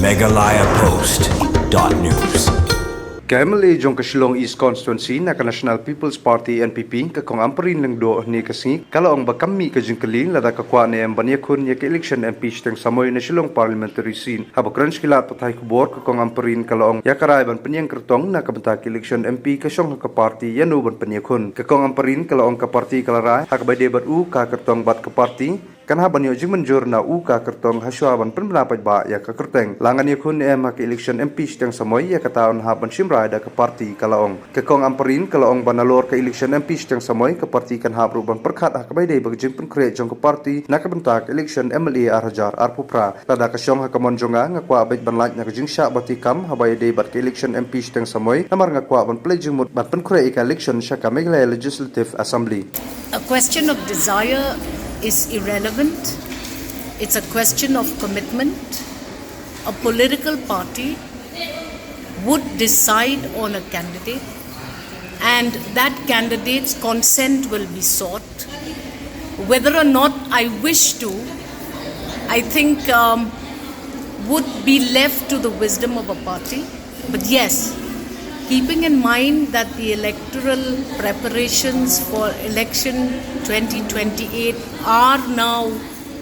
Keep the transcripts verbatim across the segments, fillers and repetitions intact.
Meghalaya Post dot news. Ka M L A jong ka Shillong East Constituency na ka National People's Party N P P, ka Kong Ampareen Lyngdoh, hynne ka sngi ka la ong ba kam mih ka jingkylli lada ka kwah ne em ban ïakhun ïa ka election M P shiteng samoi na Shillong Parliamentary Seat. Haba kren sha ki lad pathai khubor, ka Kong Ampareen ka la ong ïa ka rai ban pynïeng kyrtong na ka bynta ka election M P ka shong ha ka party ïano ban pynïakhun. Ka Kong Ampareen ka la ong ka party ka la rai ha kaba ïadei bad u ka kyrtong bad ka party kan hap ban ïoh jingmynjur na u ka kyrtong hashwa ban pynbna paidbah ïa ka kyrteng. La ngan ïakhun ne em ha ka election M P shiteng samoi, ïa kata yn hap ban shim rai da ka party, ka la ong. Ka Kong Ampareen ka la ong ba nalor ka election M P shiteng samoi ka party kan hap ruh ban pyrkhat ha kaba ïadei bad ka jingpynkhreh jong ka party na ka bynta ka election M L A ar hajar arphew phra. Lada ka shong ha ka mon jong nga, nga kwah beit ban lait na ka jingshah ba ti kam haba ïadei bad ka election M P shiteng samoi, namar nga kwah ban pynleit jingmut ban pynkhreh ïa ka election sha ka Meghalaya Legislative Assembly. A question of desire is irrelevant. It's a question of commitment. A political party would decide on a candidate, and that candidate's consent will be sought. Whether or not I wish to, I think, um, would be left to the wisdom of a party. But yes, keeping in mind that the electoral preparations for election twenty twenty-eight are now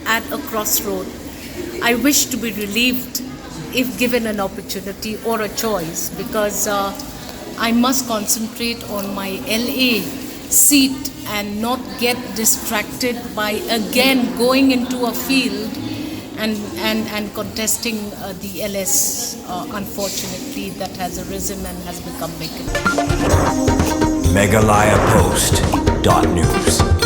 at a crossroad, I wish to be relieved if given an opportunity or a choice, because uh, I must concentrate on my L A seat and not get distracted by again going into a field and, and, and contesting uh, the L S, uh, unfortunately, that has arisen and has become vacant. Meghalaya Post dot news.